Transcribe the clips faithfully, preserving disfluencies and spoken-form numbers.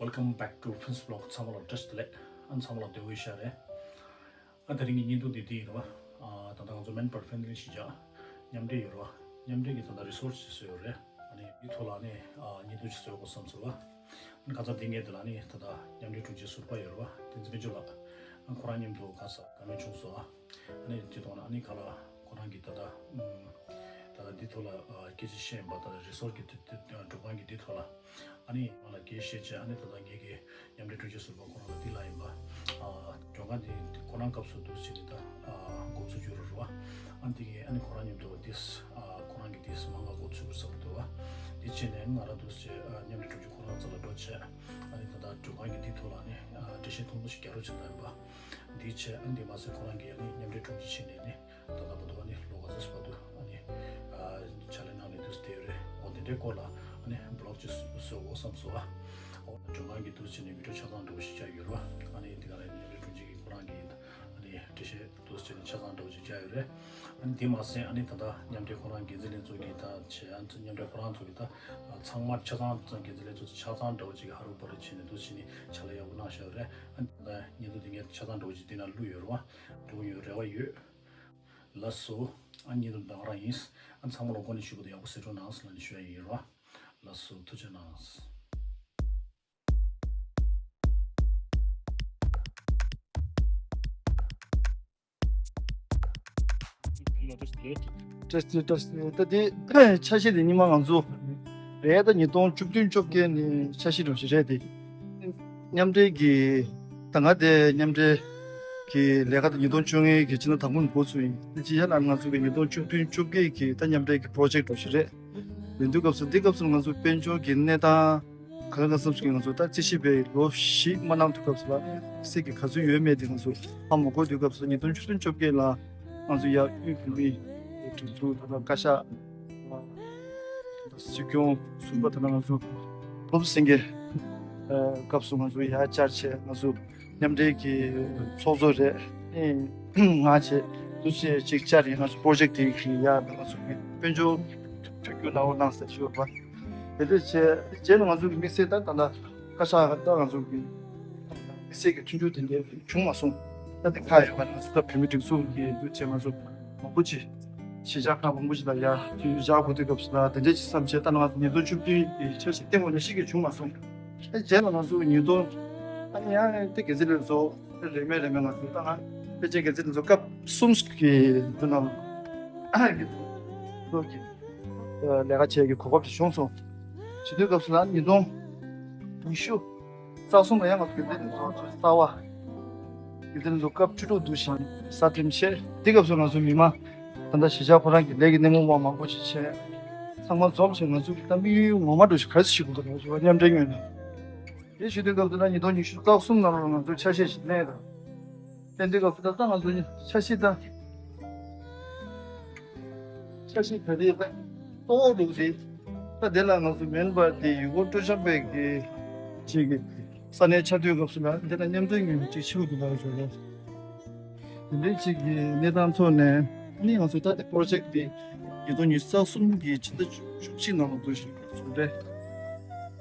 Welcome back to Prince Vlog. ཚང་མ་ལ་བཀྲ་ཤིས་བདེ་ལེགས། ཨ་ཚང་མ་ལ་བདེ་པོ་ཡོད་ཤག་རེད། ཨ་དེ་རིང་གི་བརྙན་ཐུང་འདི་འདི་ཡིན་རོ། ཨ་ད་ལྟ་ང་ཚོ་མེན་པར་ཕན་ལི་གཞིས་ཆགས་མཉམ་འབྲེལ་ཡོད་རོ། མཉམ་འབྲེལ་གྱི་ད་ལྟ་རི་སོར་སི་བཟོས་ཡོད་རེད། ཨ་ནི་འདི་ཐོག་ལ་ཨ་ནི་ཨ་བརྙན་ཐུང་ཅིག་བཟོ་དགོས་བསམ་སོང་བ། ཨ་ནི་ཁ་སང་འདི་ངས་འདི་ལ་ཨ་ནི་ད་ལྟ་མཉམ་འབྲེལ་དྲུང་ཆེ་ཟུར་པ་ཡོད་རོ། བསྟན་འཛིན་དཔལ་འབྱོར་ལགས། ཨ་ཁོ་རང་མཉམ་དུ་ཁ་ས་བཀའ་མོལ་བྱུང་སོང་ཨ། ཨ་ནི་དེ་ཐོག་ན་ཨ་ནི་ག་ལ་ཁོ་རང་གིས་ད་ལྟ་ཨམ་ད་ལྟ་འདི་ཐོག་ལ་ཨ་སྐད་ཆ་བཤད་ཡིན་པ། ད་ལྟ་རི་སོར་གྱི་དེ་དེ་སྒྲུབ་ཁང་གི་འདི་ཐོག་ལ་ཨ་ནི་ང་ལ་སྐད་བཤད་བྱས། ཨ་ནི་ད་ལྟ་ངེད་ཀྱི་མཉམ་འབྲེལ་དྲུང་ཆེ་ཟུར་པ་ཁོ་རང་ལ་འདི་ལ་ཡིན་པ། ཨ་སྒྲུབ་ཁང་འདི་ཁོ་རང་སྐབས་སུ་འདུག་ཟེར་ནས་ད་ཨ་འགོ་ཚུགས་རྒྱུ་རེད་རོ། ཨ་འདི་གི་ཨ་ནི་ཁོ་རང་མཉམ་དུ་འདི་ཨ་ཁོ་རང་གི་འདི་མ་ང་འགོ་ཚུགས་དགོས་བསམ་འདུག་བ། འདི་བྱས་ནས་ང་རང་འདུག་ཟེར་ཨ་མཉམ་འབྲེལ་དྲུང་ཆེ་ཁོ་རང་རྩ་ལ་འགྲོ་བྱས། ཨ་ནི་ད་ལྟ་སྒྲུབ་ཁང་གི་འདི་ཐོག་ལ་ཨ་ནི་ཨ་འགྲེལ་བཤད་ཐུང་ཐུང་ཞིག་རྒྱག་རོགས་བྱེད་ན་ཡིན་པ། འདི་བྱས། ཨ་འདི་མ་ཟད་ཁོ་རང་གིས་ཨ་ནི་མཉམ་འབྲེལ་དྲུང་ཆེ་བྱས་ནས་ནི་ད་ལྟ་བར་དུ་ཨ་ནི་ལོ་ག་ཚོད་ཞིག་བར་དུ་ཨ་ནི་ཨ་ཕྱག་ལས་གནང་ནས་འདུག་བསྡད་ཡོད་རེད། འོ་དེ་འདྲའི་སྐོར་ལ་ཨ་ནི་བི་ལོག་ཅིག་བཟོ་དགོས་བསམ་སོང་བ། འོ་སྒྲུབ་ཁང་གིས་འདུག་བྱས་ནས་བི་ཌིའོ་ཆ་ཚང་འདྲ་བོ་ཞིག་བྱས་ཡོད་རེད་བ། ཨ་ནི་འདི་ག་ལ་མཉམ་འབྲེལ་དྲུང་ཆེ་གིས་ཁོ་རང་གིས་ཨ་ནི་འགྲེལ་བཤད་འདུག་བྱས་ནས་ཆ་ཚང་འདྲ་བོ་ཞིག་བྱས་ཡོད་རེད། ཨ་ནི་འདི་མ་ཟད་ཨ་ནི་ད་ལྟ་མཉམ་འབྲེལ་ཁོ་རང་འགན་འཛིན་ལྷན་ཚོགས་ཀྱིས་ད་བྱས། ཨ་ནི་མཉམ་འབྲེལ་ཁོ་རང་ཚོ་གིས་ད་ཚང་མ་ཆ་ཚང་འགན་འཛིན་ལྷན་ཚོགས་ཆ་ཚང་འདྲ་བོ་ཅིག་གིས་ཧ་རུ་པ་རུ་བྱས་ནས་འདུག་བྱས་ནས་ཕྱག་ལས་ཡག་པོ་གནང་བཞག་ཡོད་རེད། ཨ་ནི་ད་ལྟ་བརྙན་ཐུང་འདི་ངས་ཆ་ཚང་འདྲ་བོ་ཅིག་འདི་ན་བླུགས་ཡོད་རེད་བ། འགྲོ་གི་ཡོད་རེ་བ་ཡོད། ལགས་སོ། ཨ་བརྙན་ཐུང་འདི་ག་རང་ཡིན། ཨ་ཚང་མ་ལ་འགོ་ནས་ཞུ་གི་འདུག་ཡག་པོ་གཟིགས་རོགས་གནང་ཟེར་ལབ་ནས་ཞུ་ཡ་ཡིན་རོ། ལགས་སོ། ཐུགས་རྗེ་གནང་། བཀྲ་ཤིས་བདེ་ལེགས། བཀྲ་ཤིས་བདེ་ལེགས། ད་དེ་ཆ་ཤས་དེ་སྔོན་མ་ང་ཚོ་རེད། ད་ཉིས་སྟོང་བཅུ་བདུན་བཅོ་བརྒྱད་ནས་ཆ་ཤས་འདྲ་བོ་ཞིག་རེད་དེ། མཉམ་འབྲེལ་གྱི་ད་ང་དེ་མཉམ་འབྲེལ་གྱི་ལས་ཀ་དེ་ཉིས་སྟོང་བཅོ་ལྔ་གི་ཕྱི་ཟླ་དང་པོ་ནས་འགོ་ཚུགས་ཡིན། དེ་ཅི་ཡ་ལ་ང་ཚོ་གི་ཉིས་སྟོང་བཅུ་བདུན་བཅོ་བརྒྱད་ཀྱི་ད་མཉམ་འབྲེལ་གྱི་པོ་རོ་ཇེག་འདྲ་བོ་ཞིག་རེད། ཡིན་དུས་སྐབས་སུ་འདི་སྐབས་སུ་ང་ཚོ་དཔལ་འབྱོར་གྱི་གནས་སྟངས་ག་ལ་ག་བསམ་ཞིག་ང་ཚོ་ད་རྩིས་ཞིབ་པའི་ལོ་བཞི་མ་གནང་དུས་སྐབས་སུ་ལ་སྲིད་ཀྱི་ག་ཚོད་ཡོད་མེད་དེ་ང་ཚོ་ཧ་མ་གོ་དུས་སྐབས་སུ་ཉིས་སྟོང་བཅུ་བདུན་བཅོ་བརྒྱད་ལ་ང་ཚོ་ཡ་དབུས་བོད་མིའི་སྒྲིག་འཛུགས་ད་ལྟ་བཀའ་ཤག་སྲིད་སྐྱོང་ཟུར་པ་ད་ལྟ་ང་ཚོ་བློ་བཟང་སེང་གེ་སྐབས་སུ་ང་ཚོ་ཡར་བཅར་བྱས། ང་ཚོ་མཉམ་འབྲེལ་གྱི་ཚོགས་གཙོ་རེད། ང་བྱས་འདུག་བྱས་ཅིག་བཅར་ཡིན། ང་ཚོ་པོ་རོ་ཇེག་དེ་གི་ཡ་ང་ཚོ་གི་དཔལ་འབྱོར་བཅོས་བསྒྱུར་གནང་རོགས་གནང་ཟེར་ཞུ་བ། དེ་འདྲ་བྱས་རྗེས་ལ་ང་ཚོ་གི་དམིགས་བསལ་ད་ད་ལྟ་བཀའ་ཤག་ད་ང་ཚོ་གི་དམིགས་བསལ་གྱི་མཐུན་འགྱུར་དེ་འདྲ་བྱུང་མ་སོང་། ད་དེ་ཁག་ཡོད་པ་ང་ཚོ་ད་བོད་མི་སྒྲིག་འཛུགས་ཀྱི་འདུག་བྱས་ང་ཚོ་མང་པོ་ཅིག་གཞིས་ཆགས་ཁག་མང་པོ་ཅིག་ལ་ཡ་མཐུན་འགྱུར་བཞག་དགོས་དུས་སྐབས་སུ་ལ་དེ་འདྲ་ཅིག་བསམ་བྱས། ད་ང་ཚོ་ཉིས་སྟོང་བཅུ་བདུན་གྱི་འཆར་གཞི་སྟེང་འོག་ནས་ཞིག་གི་བྱུང་མ་སོང་། ད་རྗེས་ལ་ང་ཚོ་ཉིས་སྟོང་ད་ཡང་དེ་འགན་འཛིན་ལས་བཟོ་རེས་མོས་རེས་མོས་ང་ཚོ་ད་ང་ཕལ་ཆེར་འགན་འཛིན་ལས་བཟོ་སྐབས་གསུམ་གྱི་དུ་ནང་གི་ལས་ཀ་བྱེད་ཀྱི་གོ་སྐབས་ཅིག་བྱུང་སོང་། བྱེད་དུས་སྐབས་སུ་ལ་ཉིས་སྟོང་ཉི་ཤུ་རྩ་གསུམ་ལ་ཡང་ང་ཚོ་འགན་འཛིན་ལས་བཟོ་རྩ་བ་འགན་འཛིན་ལས་བཟོ་སྐབས་བཅུ་དྲུག་འདུག་བཞིན་ས་འདེམས་བྱས། དེ་སྐབས་སུ་ང་ཚོ་མི་མང་ད་ལྟ་གཞིས་ཆགས་ཁོ་རང་གི་ལས་ཀྱི་སྣེ་མོ་བ་མང་པོ་ཅིག་བྱས། ཚང་མ་འཛོམས་བྱས་ང་ཚོ་གི་ད་དམིགས་ཡུལ་ངོ་མ་འདྲ་ཞིག་ག་རེ་ཞིག་དགོས་འདུག་ང་ཚོ་མཉམ་འབྲེལ་ངོས་ནས། དེ་བྱེད་དུས་སྐབས་སུ་ད་ཉིས་སྟོང་ཉི་ཤུ་རྩ་གསུམ་ནང་ལ་ང་ཚོ་ཆ་ཤས་ཤིག་གནས་དང་། དེ་དུས་སྐབས་སུ་ད་ལྟ་ང་ཚོ་ཆ་ཤས་ད་ཆ་ཤས་ག་དེ་ད་གཙོ་བོ་འདུག་དེ། ད་དེ་ལ་ང་ཚོ་མེན་པར་དེ་ཡུལ་སྐོར་སྤྲོ་འཆམ་པའི་གི་ཅིག་གི་ས་གནས་ཆགས་དུས་སྐབས་སུ་ལ་དེ་ལ་མཉམ་འབྲེལ་ངོས་ནས་ཅིག་ཕྱི་དུ་ལ་བཟོ་ལོ། དེ་འདྲའི་ཅིག་གི་གནས་སྟངས་ཐོག་ནས་ནི་ང་ཚོ་ད་ལྟ་པོ་རོ་ཇེག་དེ་ཉིས་སྟོང་ཉི་ཤུ་རྩ་གསུམ་གྱི་ཕྱི་ཟླ་བཅུ་གཅིག་ནང་ལ་བཟོ་བཞིན་པའི་ཚོགས་འདུ་རེད།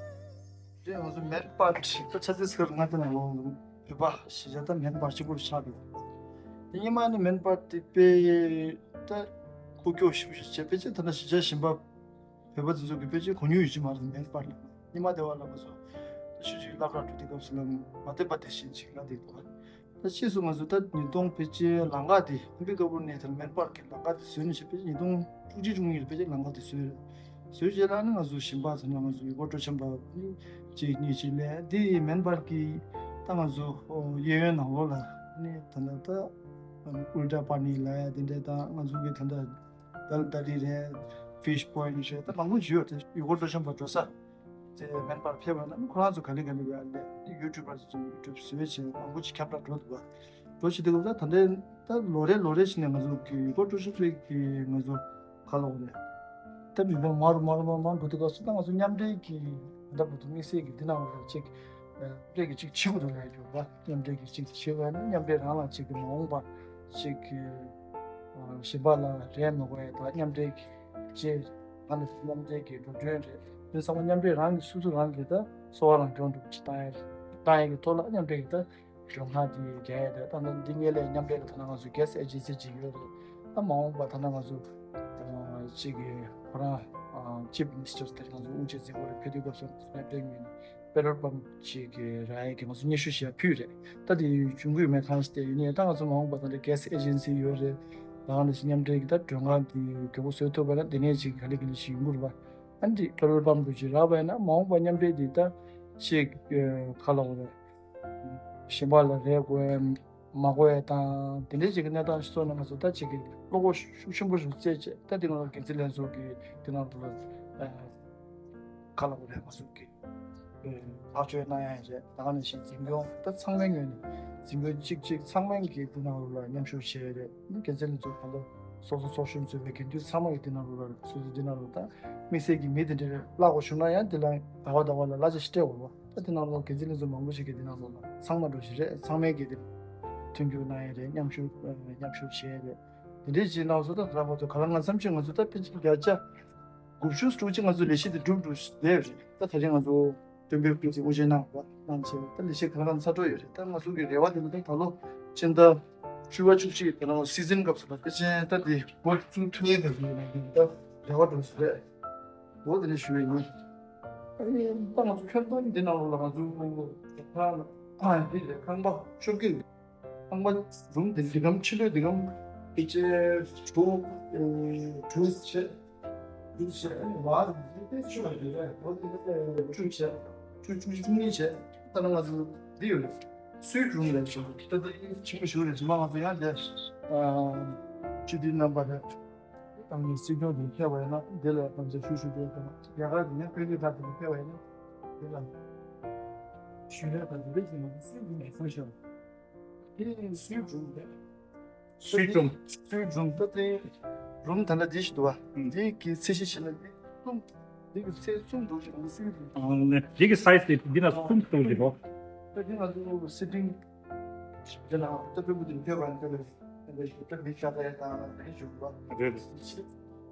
དེ་ང་ཚོ་མེན་པར་ད་ཆ་ཚིག་ཟེར་ང་ཚོ་ནང་ལོགས་བོད་པ་གཞིས་ཆགས་ད་མེན་པར་གཅིག་པུར་ཆགས་འདུག་དེ་སྔོན་མ་ནི་མེན་པར་དེ་དཔེ་ད་ཁུག་ཀྱོག་ཞིབ་ཞིབ་བྱས། དཔེ་ཆ་ད་ལྟ་གཞིས་ཆགས་གཞན་པ་བོད་པ་དེ་ཚོ་གི་དཔེ་ཆ་གོ་མྱོང་ཡོད་ཀྱི་མ་རེད། མེན་པར་ལ་སྔོན་མ་དེ་བ་ལ་ང་ཚོ་ད་ཆུ་ཆུ་སློབ་གྲྭ་འགྲོ་དུས་སྐབས་སུ་ལ་མ་བསྡད་པ་དེ་བཞིན་ཅིག་ལ་དེ་འདུག་ད་ཕྱིས་སུ་ང་ཚོ་ད་ཉིས་སྟོང་ཕལ་ཆེར་ལམ་ཁ་དེ་ཨམ་བི་ཀ་པུར་ནས་དེར་མེན་པར་གྱི་ལམ་ཁ་དེ་བཟོས་ནས་བྱས། ཕལ་ཆེར་ཉིས་སྟོང་དྲུག་ཅུ་དྲུག་གཉིས་ལ་ཕལ་ཆེར་ལམ་ཁ་དེ་བཟོས་རེད། བཟོས་རྗེས་ལ་ནི་ང་ཚོ་གཞན་པ་ཚོ་ནང་ང་ཚོ་ཡུལ་སྐོར་སྤྲོ་འཆམ་པ་གཅིག་གཉིས་ཅིག་སླེབས། དེ་མེན་པར་གྱི་ད་ང་ཚོ་གཡས་གཡོན་ནང་ལོགས་ལ་ནི་ད་ལྟ་ད་ཨུལ་ཊ་པ་ནི་ལ་ཡ་དེ་འདྲས་ད་ང་ཚོ་གི་ད་ལྟ་དལ་དལ་ལི་རེད། ཕིཤ་པོ་ཡིན་ཏ་རེད། ད་མང་པོ་ཞིག་ཡོད་དེ། ཡུལ་སྐོར་སྤྲོ་འཆམ་པ་འགྲོ་ས་དེ་མེན་པར་ཕེབས་པ་ན་ཁོ་རང་ཚོ་ག་ལེ་ག་ལེ་ཡ་ལེ་ཡུ་ཊུབ་པར་ཚོ་ཡུ་ཊུབ་བཟོས་བྱས་མང་པོ་ཅིག་ཁྱབ་བསྒྲགས་འགྲོ་འདུག་བ། འགྲོ་བྱེད་དུས་སྐབས་ད་ད་ལྟའི་ད་ལོ་རེ་ལོ་རེ་བཞིན་ནས་ང་ཚོ་གི་ཡུལ་སྐོར་སྤྲོ་འཆམ་པའི་གི་ང་ཚོ་ག་ལོག་རེད། ད་མི་མང་མང་རུ་མང་རུ་མང་རུ་མང་འགྲོ་དུས་སྐབས་སུ་ད་ང་ཚོ་མཉམ་འབྲེལ་གྱི་ད་ལྟ་བར་དུ་དམིགས་བསལ་གྱི་འདི་ནང་ལ་ཅིག་མཉམ་འབྲེལ་གྱི་ཅིག་བྱེད་དགོས་འདུག་ལབ་ཡོད་པ། མཉམ་འབྲེལ་གྱི་ཅིག་བྱེད་དགོས་ན་མཉམ་འབྲེལ་རང་ལ་ཅིག་གི་མ་འོངས་པར་ཅིག་གི་གཞན་པ་ལ་རེ་མི་དགོས་ཡ་ད་མཉམ་འབྲེལ་གྱི་ཅིག་ང་ལ་མཉམ་འབྲེལ་གྱི་འགྲོ་གྲོན་རེད། དེ་ཚང་མ་མཉམ་འབྲེལ་རང་གི་སོ་སོ་རང་གི་ད་གསོ་བ་རང་སྐྱོང་སྒྲུབ་ཅིག་བཏང་ཡ་བཏང་ཡ་གི་ཐོག་ལ་མཉམ་འབྲེལ་གྱི་ད་མགྲོན་ཁང་དེ་རྒྱག་ཡ་རེད། ད་ད་འདི་ངེད་ལས་མཉམ་འབྲེལ་གྱི་ད་ན་ང་ཚོ་གེ་སི་ཨེ་ཇེན་སི་ཅིག་ཡོད་རེད། ད་མ་འོངས་པ་ད་ན་ང་ཚོ་ཅིག་གི་ཁོ་རང་ཅིབ་མི་ནི་སི་ཊར་དེ་ང་ཚོ་དབུ་འབྱེད་མཛད་སྒོ་རེད། ཕེབས་དུས་སྐབས་སུ་ང་ཚོ་མཉམ་འབྲེལ་ངོས་ནས་པེ་ཊོལ་པམ་ཅིག་གི་རག་ཡ་གི་ང་ཚོ་སྙན་ཞུ་ཞིག་ཡང་ཕུལ་རེད། ད་དེ་ཡོད་བྱུང་གི་ཡོད་མེད་གང་ཞིག་དེ་ཡོད་ནས་ད་ང་ཚོ་མ་འོངས་པ་ད་ལྟ་གེ་སི་ཨེ་ཇེན་སི་ཡོད་རེད། ད་ག་ནང་བཞིན་མཉམ་འབྲེལ་གྱི་ད་མགྲོན་ཁང་དེ་མགྱོགས་པོ་བཟོས་ཐུབ་པ་ན་དེ་ནས་ཅིག་ག་ལེ་ག་ལེ་ཞིག་ཡོང་གི་རེད་པ། ཨ་འདི་པེ་ཊོལ་པམ་འདྲ་ཞིག་རག་པ་ཡིན་ན་མ་འོངས་པ་མཉམ་འབྲེལ་དེ་ད་ཅིག་ག་ལབ་དགོས་རེད། གཞན་པ་ལ་རེ་དགོས་མ་དགོས་ཡ་དང་དེ་འདྲའི་ཅིག་གི་གནས་སྟངས་ཤིག་བཟོ་ན་ང་ཚོ་ད་ཅིག་གི་བློ་ཁོག་ཤུགས་ཆེན་པོ་ཞིག་བཙལ་བྱས། ད་དེ་ང་ཚོ་འགན་འཛིན་ལྷན་ཚོགས་ཀྱི་དེ་ནང་དུ་ལ་ག་ལབ་དགོས་རེད། ང་ཚོ་གི་ཐག་གཅོད་གནང་ཡ་རེད། ད་ག་ནང་བཞིན་འཛིན་སྐྱོང་ད་ཚང་མའི་ངོས་ནས་འཛིན་སྐྱོང་གཅིག་གཅིག་ཚང་མས་ཀྱི་འདི་ནང་ལོགས་ལ་མཉམ་ཞུགས་བྱས་རེད། འགན་འཛིན་ལྷན་ཚོགས་གང་ལ་སོ་སོ་ཚོགས་གཞོན་ཚོགས་པའི་འགན་འཛིན་ཚང་མ་གི་འདི་ནང་ལོགས་ལ་སོ་སོ་འདི་ནང་ལོགས་ད་དམིགས་བསལ་གྱི་མི་དེ་འདྲ་བརླག་དགོས་བྱུང་ན་ཡང་འདི་ལ་ཟླ་བ་ཟླ་བ་ལ་གླ་ཆ་ཞིག་སྤྲད་དགོས་པ། ད་འདི་ནང་ལོགས་འགན་འཛིན་ལྷན་ཚོགས་མང་པོ་ཞིག་གི་འདི་ནང་ལོགས་ལ་ཚང་མ་འགྲོ་ཞིག་རེད། ཚང་མས་ཀྱི་འདི་མཐུན་འགྱུར་གནང་ཡ་རེད། མཉམ་ཞུགས་མཉམ་ཞུགས་བྱས་རེད། དེ་འདྲའི་ཅིག་གནང་སོང་། ད་ད་ལྟ་ང་ཚོ་ག་ལ་ང་བསམ་ཤེས་ང་ཚོ་ད་ཕལ་ཆེར་བརྒྱ་ཆ་དགུ་བཅུ་དྲུག་ཅུ་ང་ཚོ་ལས་གཞི་དེ་འགྲུབ་འགྲུབ་བསྡད་ཡོད་རེད། ད་ད་རེས་ང་ཚོ་སྟོན་པའི་སྐུ་ཚེ་དབུ་འབྱེད་གནང་བ་གནང་བྱས་ད་ལས་གཞི་ག་ལ་ཚ་འཕྲོ་ཡོད་རེད། ད་ང་ཚོ་གི་རེ་བ་དེ་ནི་ད་ད་ལོ་ཕྱི་ཟླ་བཅུ་པ་བཅུ་གཅིག་ད་ལོ་སི་ཛིན་སྐབས་སུ་ད་ཕལ་ཆེར་ད་དེ་འགོ་བཙུགས་ཐུབ་ཡས་དེ་ཡིན་ན་ད་རེ་བ་འགྲོ་ས་རེད། འོ་དེ་ནས་ཞུ་ཡས་ཡིན། ཨ་ནི་ད་ང་ཚོ་ཁྱོན་བསྡོམས་འདི་ནང་ལོགས་ལ་ང་ཚོ་ཁང་ཨ་འདི་ལས་ཁང་པ་བཅོ་བརྒྱད། ཁང་པ་རུམ་དེ་འདི་གམ་ཕྱི་ལོགས་འདི་གམ་ཕལ་ཆེར་དྲུག་ཨེ་དྲུག་བྱས། དྲུག་བྱས། ཨ་ནི་བར་དེ་ཕྱི་ལ་འདི་རེད། འོ་དེ་ནས་དྲུག་བྱས། བཅུ་བཅུ་བཅུ་གཉིས་བྱས། ད་ནང་ང་ཚོ་འདི་ཡོད་རེད། སུའིཊ་རུམ་རེད་ཞུ། ད་དེ་ཆེན་པོ་ཞིག་རེད། ཞུ་མ་ང་ཚོ་ཡང་དེ་ཨ་སྤྱི་འཐུས་རྣམ་པ་རེད། ཏང་གི་སྲིད་སྐྱོང་དེ་ཕེབས་པ་ཡིན་ན་འདི་ལ་ང་ཚོ་ཞུ་ཞུ་དེ་དང་རྒྱ་གར་གྱི་ཡང་དཔོན་རིགས་ཁག་ཅིག་ཕེབས་པ་ཡིན་ན་འདི་ལ་ཞུ་ཡས་དང་འདི་འདྲ་ཞིག་ང་ཚོ་སྲིད་སྐྱོང་གི་བསམ་ཤོག་དེ་སུའིཊ་རུམ་རེད། སུའིཊ་རུམ། སུའིཊ་རུམ་ད་དེ་རུམ་ད་ལྟ་འདི་ཞིག་འདུག་བ། ཨང་། འདི་གི་ཚད་གཞི་བྱས་ན་འདི་གསུམ། འདི་གི་ཚད་གསུམ་འདུག་ཅིག་སུའིཊ་རུམ། ཨང་། ནས་འདི་གི་སའི་ཛི་དེ་འདི་ན་གསུམ་འདུག་ཅིག་གོ། ད་འདི་ང་ཚོ་སི་ཊིང་འདི་ལ་ད་དཔོན་པོ་དེ་ཕེབས་པ་ཡིན་ན་ད་ལྟ་ད་མི་ཤ་ད་ཡ་དང་ད་ནི་བཞུགས་པ་རེད།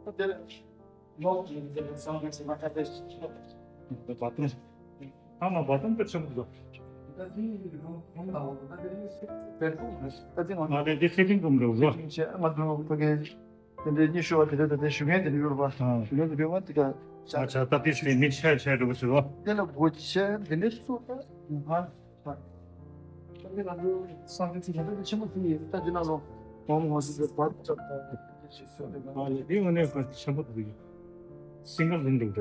ད་དེ་ལ་ལོག་ཅིག་འདི་ལ་སང་ཉིན་ཞིག་མ་ཁ་ཏེ་ཞིག་ད་བ་ཏུང་། ཨ་མ་བ་ཏུང་དཔེ་ཆེན་པོ་འདུག་ད་དེ་ཡི་རུམ་རུམ་ལ་འོ་ད་དེ་ཡི་སི་ཊིང་བེཌ་རུམ་རེད། ད་དེ་ང་ང་ལས་དེ་སི་ཊིང་རུམ་རེད་འོ། སི་ཊིང་བྱས་ང་ཚོ་ཕ་གི་དེ་འདྲའི་སྙན་ཞུ་བ་དེ་འདྲ་ད་ལྟའི་ཞུ་མཁན་དེ་འདྲ་ཡོད་རེད་པ། ཨ། ཞུ་མཁན་དེ་འདྲ་ཡོད་པ་དེ་ག་ཨ་ཆ་ད་དེ་སི་ཊིང་མི་ཆེ་ཆེ་འགྲོ་གི་ཟེར་བ། དེ་ལ་སྒོ་ཅིག་བྱས་དེ་འདྲའི་སུ་ད་ང་ད་དེ་ང་ཚོ་སང་ཉིན་ཚེ་ང་ཚོ་ཆེན་པོ་དེ་ཡི་ད་དེ་ནང་ལོ་ངོ་མ་ང་ཚོ་དེ་བར་ཙམ་ད། ཨ་ལས་འདི་ངོ་ནས་ཆེན་པོ་འདུག་སིང་གལ་རུམ་འདུག་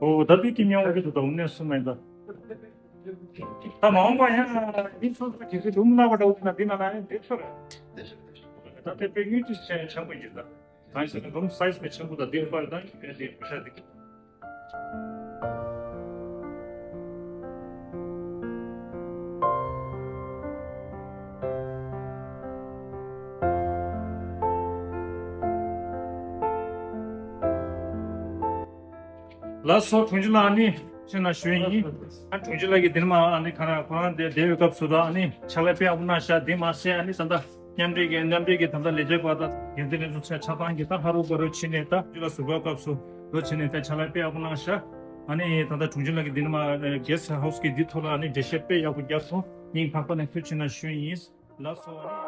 ཨོ་ད་འདི་ཀྱི་མྱོང་གི་འདུག་ད་འོ་ནས་སུ་མེད་ད། ད་མ་འོངས་པ་ཡང་ཨིན་སོ་སོ་གི་སི་རུམ་ལ་བ་འདྲ་བོ་ན་འདི་ན་ན་ཡང་འདི་ཚོ་རེད། ད་དེ་དཔེ་དངུལ་དུ་ཆེན་ཆེན་པོ་ཡིན་ད། གང་ཞིག་ན་རུམ་སའི་ཛི་དཔེ་ཆེན་པོ་ད་འདི་པར་ད་ཡིན་པས་འདི་བུ་ཤ་འདི། ལགས་སོ། དྲུང་ཆེ་ལགས་ཨ་ནི་ཕྱི་ནང་ཞུ་ཡིན། ཨ་དྲུང་ཆེ་ལགས་ཀྱིས་འདིར་མ་ཨ་ནི་ག་རེ་ཁོ་རང་དེ་བསྡད་པའི་སྐབས་སུ་ད་ཨ་ནི་ཕྱག་ལས་དཔེ་ཡག་པོ་གནང་ཤག་འདི་མ་ཟད་ཨ་ནི་ད་ལྟ་མཉམ་འབྲེལ་གྱི་མཉམ་འབྲེལ་གྱི་ད་ལྟ་ལས་བྱེད་པ་དང་འགན་འཛིན་ལྷན་ཚོགས་ཆ་ཆ་ཚང་གིས་ད་ཧ་རུ་ག་རུ་ཕྱིན་ནས་ད་དྲུང་ཆེ་ལགས་ཟུར་པ་སྐབས་སུ་ལོ་ཕྱིན་ནས་ད་ཕྱག་ལས་དཔེ་ཡག་པོ་གནང་ཤག་ཨ་ནི་ད་ལྟ་དྲུང་ཆེ་ལགས་ཀྱིས་འདི་ནས་མ་གེ་སི་ཊི་ཧའུ་སི་གི་འདི་ཐོག་ལ་ཨ་ནི་འགྲེལ་བཤད་དཔེ་ཡག་པོ་བརྒྱབ་སོང་། སྙིང་ཐག་པ་ནས་ཐུགས་རྗེ་ཆེ་གནང་ཞུ་ཡིན། ལགས་སོ།